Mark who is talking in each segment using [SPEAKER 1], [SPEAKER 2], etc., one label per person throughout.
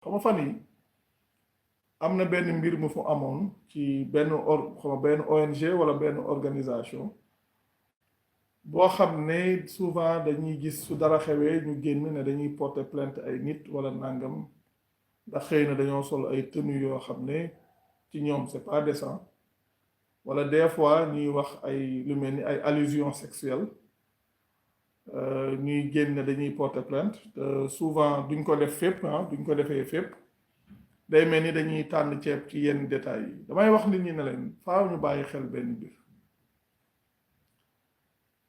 [SPEAKER 1] xam nga fan yi am na benn mbir mu fu amoon ci benn ONG wala benn organisation boo xam ne souvent dañuy gis su dara xewee ñu génn ne dañuy porter plainte ay nit wala nangam ndax xëy na dañoo sol ay tenues yoo xam ne ci ñoom c'est pas décent wala des fois ñuy wax ay lu mel ni ay allusions sexuelles ñuy génn ne dañuy porter plainte souvent duñ ko def fépp duñ ko defee fépp day mel ni dañuy tànn ceeb ci yenn détails yi damay wax nit ñi ne leen faaw ñu bàyyi xel benn mbir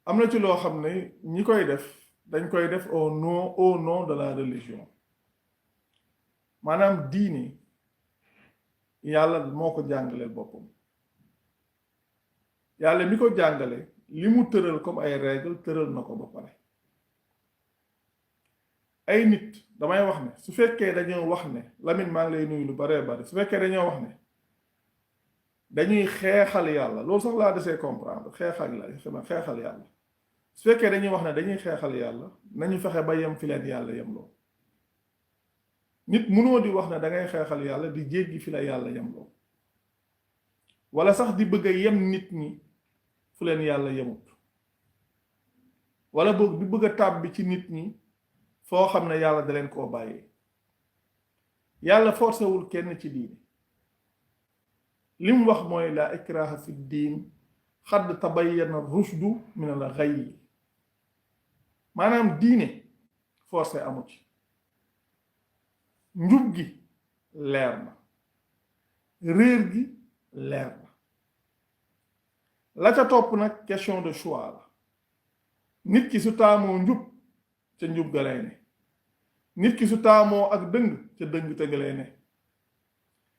[SPEAKER 1] am na ci loo xam ne ñi koy def dañ koy def au nom de la religion maanaam diine yàlla moo ko jàngaleel boppam yàlla mi ko jàngale li mu tëral comme ay règle tëral na ko ba pare ay nit damay wax ne su fekkee dañoo wax ne Lamine maa ngi lay nuyu lu baree bari su fekkee dañoo wax ne dañuy xeexal yàlla loolu sax laa desee comprendre xeexal yàlla su fekkee dañuy wax ne dañuy xeexal yàlla nañu fexe ba yem fi leen yàlla yem loo nit mënoo di wax ne da ngay xeexal yàlla di jéggi fi la yàlla yem loo wala sax di bëgg a yem nit ñi fu leen yàlla yemut wala boog di bëgg a tàbbi ci nit ñi foo xam ne yàlla da leen koo bàyyee yàlla forcé wul kenn ci diine li mu wax mooy la ikraha fi diin xadd tabayyana rushdu min al ghayy maanaam diine forcé amu ci njub gi leer na réer gi leer na la ca topp nag question de choix la nit ki su taamoo njub ca njub ga lay ne nit ki su taamoo ak dëng ca dëng te ga lay ne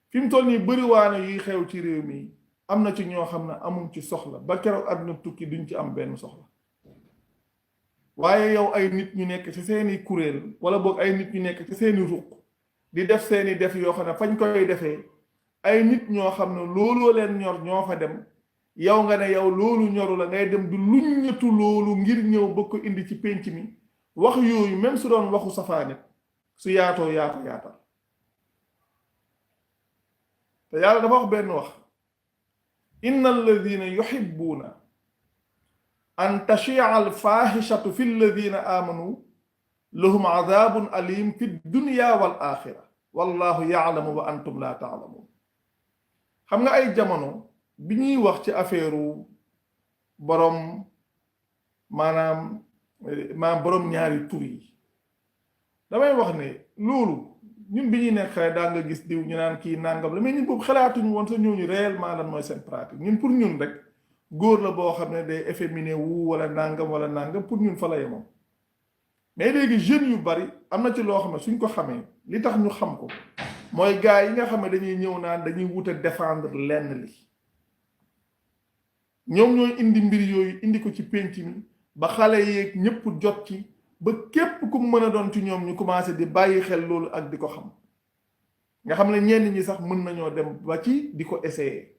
[SPEAKER 1] fi mu toll nii bëriwaane yuy xew ci réew mi am na ci ñoo xam ne amuñ ci soxla ba keroog àdduna tukki duñ ci am benn soxla waaye yow ay nit ñu nekk ci seeni kuréel wala boog ay nit ñu nekk ci seeni ruq di def seeni def yoo xam ne fañ koy defee ay nit ñoo xam ne looloo leen ñor ñoo fa dem yow nga ne yow loolu ñoru la ngay dem du luññatu loolu ngir ñëw ba ko indi ci pénc mi wax yooyu même su doon waxu safaanit su yaatoo yaa ko yaatal te yàlla dafa wax benn wax inna alladina yuhibbuuna an tashia al fahishatu fi alladina amanu lahum adabun alim fi dunya wal axira wallahu yaalamu wa antum la taalamun xam nga ay jamono bi ñuy wax ci affaire borom maanaam borom ñaari tur yi damay wax ne loolu ñun bi ñuy nekk xale daa nga gis diw ñu naan kii nangam la mais ñun boobu xalaatuñu woon sa ñooñu réellement lan mooy seen pratique ñun pour ñun rek góor la boo xam ne day efféminé wu wala nangam pour ñun fa la yemoon mais léegi jeunes yu bari am na ci loo xam ne suñ ko xamee li tax ñu xam ko mooy gars yi nga xam ne dañuy ñëw naan dañuy wut a défendre lenn li ñoom ñooy indi mbir yooyu indi ko ci penc mi ba xale yeeg ñëpp jot ci ba képp ku mën a doon ci ñoom ñu commencé di bàyyi xel loolu ak di ko xam nga xam ne ñenn ñi sax mën nañoo dem ba ci di ko essayer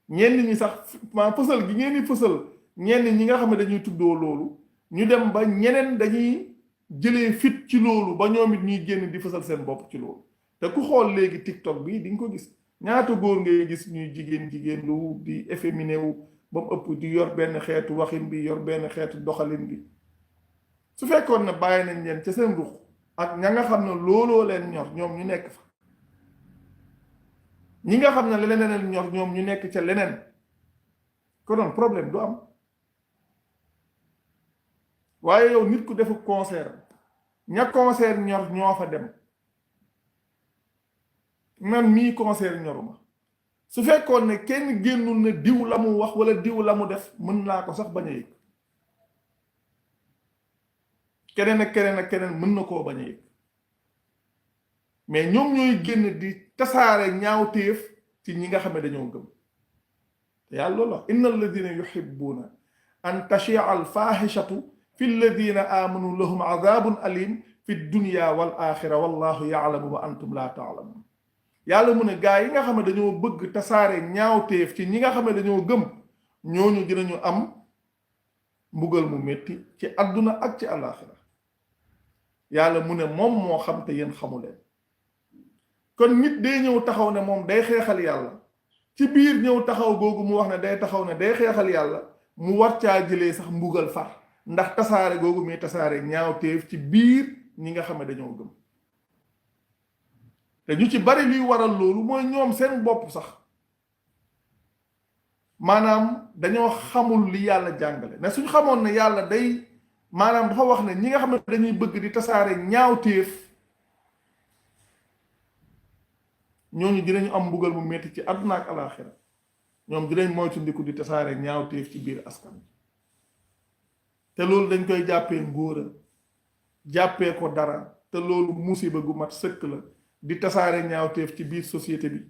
[SPEAKER 1] ñenn ñi sax fësal gi ngeen di fësal ñenn ñi nga xam ne dañuy tuddoo loolu ñu dem ba ñeneen dañuy jëlee fit ci loolu ba ñoom it ñuy génn di fësal seen bopp ci loolu te ku xool léegi TikTok bi di nga ko gis ñaata góor ngay gis ñuy jigéen lu di efféminé wu ba mu ëpp di yor benn xeetu waxin bi yor benn xeetu doxalin bi su fekkoon ne bàyyi nañ leen ca seen ruux ak ña nga xam ne looloo leen ñor ñoom ñu nekk fa ñi nga xam ne leneen ñor ñoom ñu nekk ca leneen ko doon problème du am waaye yow nit ku defu concert ña concert ñor ñoo fa dem man mii concert ñoruma su fekkoon ne kenn génnul ne diw la mu wax wala diw la mu def mën naa ko sax bañ a yëg keneen ak keneen mën na koo bañ a yëg mais ñoom ñooy génn di tasaare ñaawteef ci ñi nga xam ne dañoo gëm te yàlla loolu wax inna alladina yuhibbuuna an tashia al fahishatu fi alladina amanu lahum adabun alim fi dunya wal axira wallahu yaalamu wa antum la taalamun yàlla mu ne gaa yi nga xam ne dañoo bëgg tasaare ñaawteef ci ñi nga xam ne dañoo gëm ñooñu dinañu am mbugal mu métti ci àdduna ak ci àllaaxira yàlla mu ne moom moo xam te yéen xamu leen kon nit day ñëw taxaw ne moom day xeexal yàlla ci biir ñëw taxaw googu mu wax ne day taxaw ne day xeexal yàlla mu war caa jëlee sax mbugal far ndax tasaare googu muy tasaare ñaawteef ci biir ñi nga xam ne dañoo gëm te ñu ci bari luy waral loolu mooy ñoom seen bopp sax maanaam dañoo xamul li yàlla jàngale ne suñ xamoon ne yàlla day maanaam dafa wax ne ñi nga xam ne dañuy bëgg di tasaare ñaawteef ñooñu dinañu am mbugal mu metti ci àdduna ak alaaxira ñoom dinañ moytandiku di tasaare ñaawteef ci biir askan te loolu dañ koy jàppee ngóora jàppee ko dara te loolu musiba gu mat sëkk la di tasaare ñaawteef ci biir société bi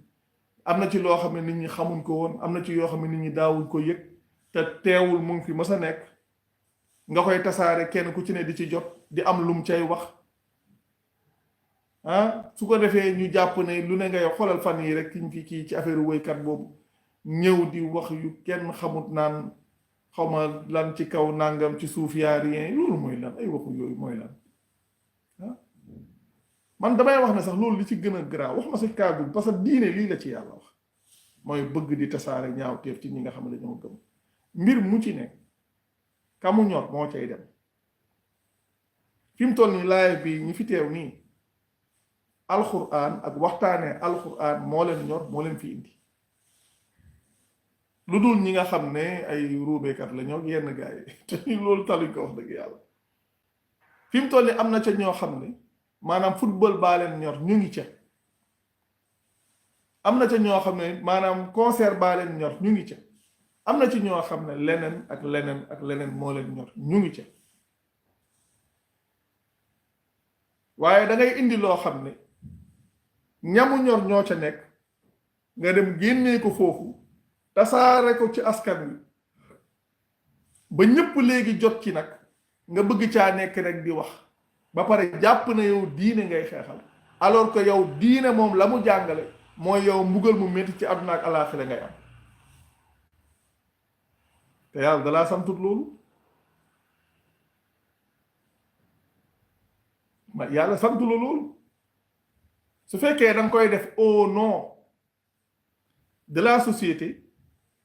[SPEAKER 1] am na ci loo xam ne nit ñi xamuñ ko woon am na ci yoo xam ne nit ñi daawuñ ko yëg te teewul mu ngi fi mës a nekk nga koy tasaare kenn ku ci ne di ci jot di am lum cay wax su ko defee ñu jàpp ne lu ne ngay xoolal fan yi rek kiñ fi kii ci affaire woykat boobu ñëw di wax yu kenn xamut naan xawma lan ci kaw nangam ci suuf yaa rien loolu mooy lan ay waxu yooyu mooy lan man damay wax ne sax loolu li ci gën a garaaw wax ma si kàggu parce que diine lii la ci yàlla wax mooy bëgg di tasaare ñaawteef ci ñi nga xam ne dañoo gëm mbir mu ci ne kamu ñor moo cay dem fi mu toll nii laay bi ñi fi teew nii alquran ak waxtaanee alquran moo leen ñor moo leen fi indi lu dul ñi nga xam ne ay ruubeekat la ñoo yenn gars yi te loolu taluñ ko wax dëgg yàlla fi mu toll nii am na ca ñoo xam ne maanaam football baa leen ñor ñu ngi ca am na ca ñoo xam ne maanaam concert baa leen ñor ñu ngi ca am na ci ñoo xam ne leneen ak leneen ak leneen moo leen ñor ñu ngi ca waaye da ngay indi loo xam ne ñamu ñor ñoo ca nekk nga dem génnee ko foofu tasaare ko ci askan wi ba ñëpp léegi jot ci nag nga bëgg caa nekk rek di wax ba pare jàpp na yow diine ngay xeexal alors que yow diine moom la mu jàngale mooy yow mbugal mu métti ci àdduna ak alaaxira ngay am te yàlla dalaa santut loolu yàlla santu la loolu su fekkee da nga koy def au nom de la société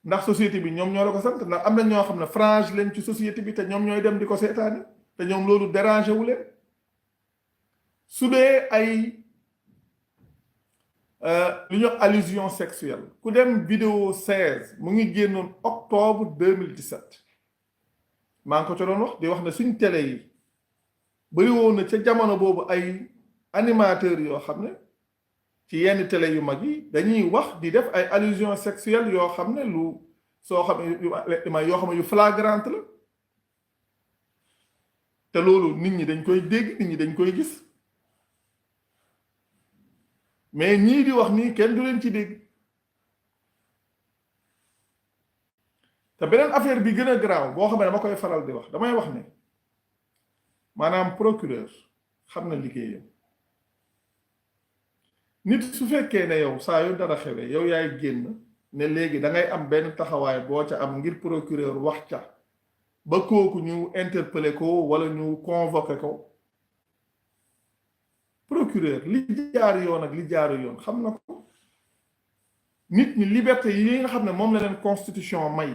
[SPEAKER 1] ndax société bi ñoom ñoo la ko sant ndax am na ñoo xam ne frange leen ci société bi te ñoom ñooy dem di ko seetaani te ñoom loolu dérangé wu leen su dee ay li ñuy wax allusion sexuelle ku dem vidéo 16 mu ngi génnoon octobre 2017 maa ngi ko ca doon wax di wax ne suñ télé yi bari woon na ca jamono boobu ay animateurs yoo xam ne ci yenn télé yu mag yi dañuy wax di def ay allusion sexuelle yoo xam ne lu soo xam ne yoo xam ne yu flagrante la te loolu nit ñi dañ koy dégg nit ñi dañ koy gis mais ñii di wax nii kenn du leen ci dégg te beneen affaire bi gën a garaaw boo xam ne dama koy faral di wax damay wax ne maanaam procureur xam na liggéeyam nit su fekkee ne yow saa yu dara xewee yow yaay génn ne léegi da ngay am benn taxawaay boo ca am ngir procureur wax ca ba kooku ñu interpeller ko wala ñu convoquer ko procureur li jaar yoon ak li jaaru yoon xam na ko nit ñi liberté yi nga xam ne moom la leen constitution may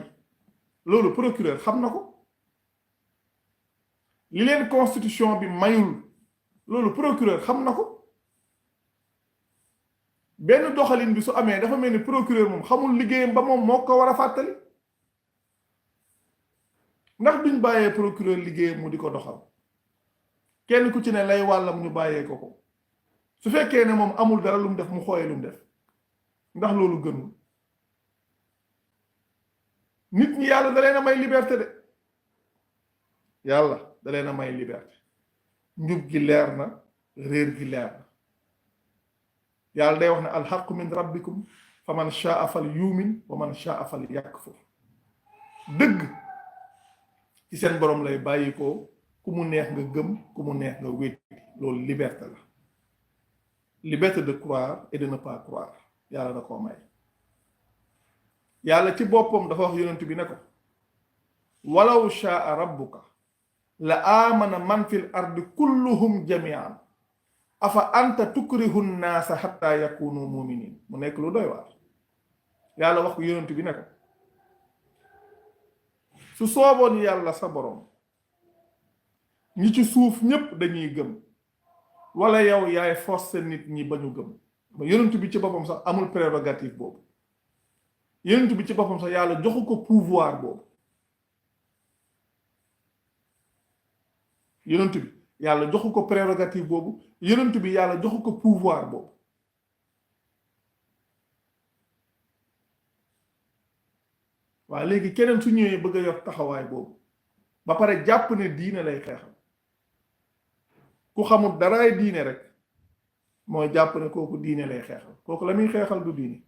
[SPEAKER 1] loolu procureur xam na ko li leen constitution bi mayul loolu procureur xam na ko benn doxalin bi su amee dafa mel ni procureur moom xamul liggéeyam ba moom moo ko war a fàttali ndax duñ bàyyee procureur liggéeyam mu di ko doxal kenn ku ci ne lay wàllam ñu bàyyee ko ko su fekkee ne moom amul dara lu mu def mu xooyee lu mu def ndax loolu gënul nit ñi yàlla da leen a may liberté de yàlla da leen a may liberté njub gi leer na réer gi leer na yàlla day wax ne alxaqu min rabbikum fa man shaa fal yumin wa man shaa fal yakfur dëgg ci seen borom lay bàyyi ko ku mu neex nga gëm ku mu neex nga wétti loolu liberté la liberté de croire et de ne pas croire yàlla da koo may yàlla ci boppam dafa wax yonent bi ne ko walaw shaa rabbuka la amana man fil ardi kulluhum jamian afa anta tukrihu nnaasa hatta yakunu muminin mu nekk lu doy waar yàlla wax ko yonent bi ne ko su sooboon yàlla sa borom ñi ci suuf ñépp dañuy gëm wala yow yaay forcé nit ñi ba ñu gëm ba yonent bi ci boppam sax amul prérogative boobu yonent bi ci boppam sax yàlla joxu ko pouvoir boobu yonent bi yàlla joxu ko prérogative boobu yonent bi yàlla joxu ko pouvoir boobu waaye léegi keneen su ñëwee bëgg a yor taxawaay boobu ba pare jàpp ne diine lay xeexal ku xamul daraay diine rek mooy jàpp ne kooku diine lay xeexal kooku la muy xeexal du diine